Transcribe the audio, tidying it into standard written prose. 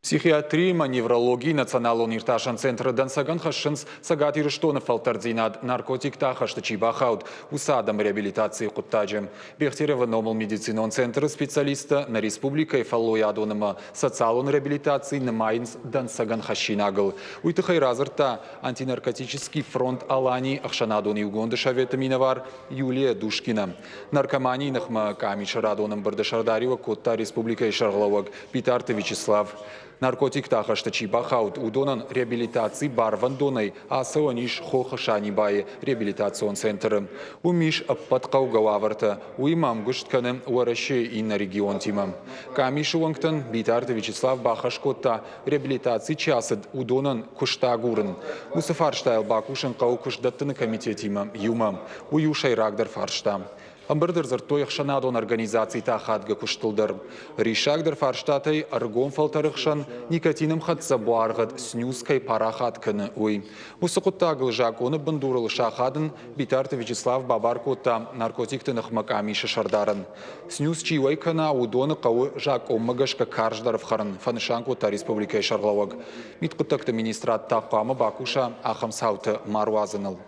Психиатрийы ӕмӕ неврологийы националон иртасӕн центры дӕнцӕгӕн хӕссынц Цӕгат Ирыстоны фӕлтӕрддзинад наркотикты ахӕсты чи бахауд, уыцы адӕмы реабилитацийы хъуыддаджы. Бехтеревы номыл медицинон центры специалисттӕ нӕ республикӕйы фӕллойадон ӕмӕ социалон реабилитаци нымайынц дӕнцӕгӕн хӕссинагыл. Уый тыххӕй радзырдта антинаркотический фронт Алании ӕхсӕнадон иугонды советы минӕвар Юлия Душкина. Наркоманийы ныхмӕ къамисы радон ӕмбырды сӕрдариуӕг кодта республикӕйы сӕргълӕууӕг Битарты Вячеслав. Наркотикты ахӕсты чи бахауд, уыдонӕн реабилитаци барвӕндонӕй ацӕуӕн ис Хохы Санибайы реабилитацион центры. Уым ис ӕппӕт хъӕугӕ уавӕртӕ, уыимӕ ӕмгуыст кӕны Уӕрӕсейы иннӕ регионтимӕ. Къамисы уӕнгтӕн Битарты Вячеслав бахӕс кодта, реабилитаци чи ацыд, уыдонӕн куыст агурын. Уыцы фарстайыл бакусын хъӕуы куыстдӕттыны комитетимӕ иумӕ. Уый у сӕйрагдӕр фарста. Ӕмбырды ӕрдзырдтой ӕхсӕнадон организациты ахадгӕ куыстыл дӕр. Риссагдӕр фарстатӕй ӕрыгон фӕлтӕры хсӕн никотинӕмхӕццӕ буаргъӕд снюс кӕй парахат кӕны, уый. Уыцы хъуыддагыл закъоны бындурыл сахадын Битарты Вячеслав бабар кодта наркотикты ныхмӕ къамисы сӕрдарӕн. Снюс чи уӕй кӕна, уыдоны хъӕуы закъонмӕ гӕсгӕ карздӕр ӕфхӕрын, фӕнысан кодта республикӕйы сӕргълӕууӕг. Мидхъуыддӕгты министрад та хъуамӕ бакуса ахӕм цаутӕ ма руадзыныл.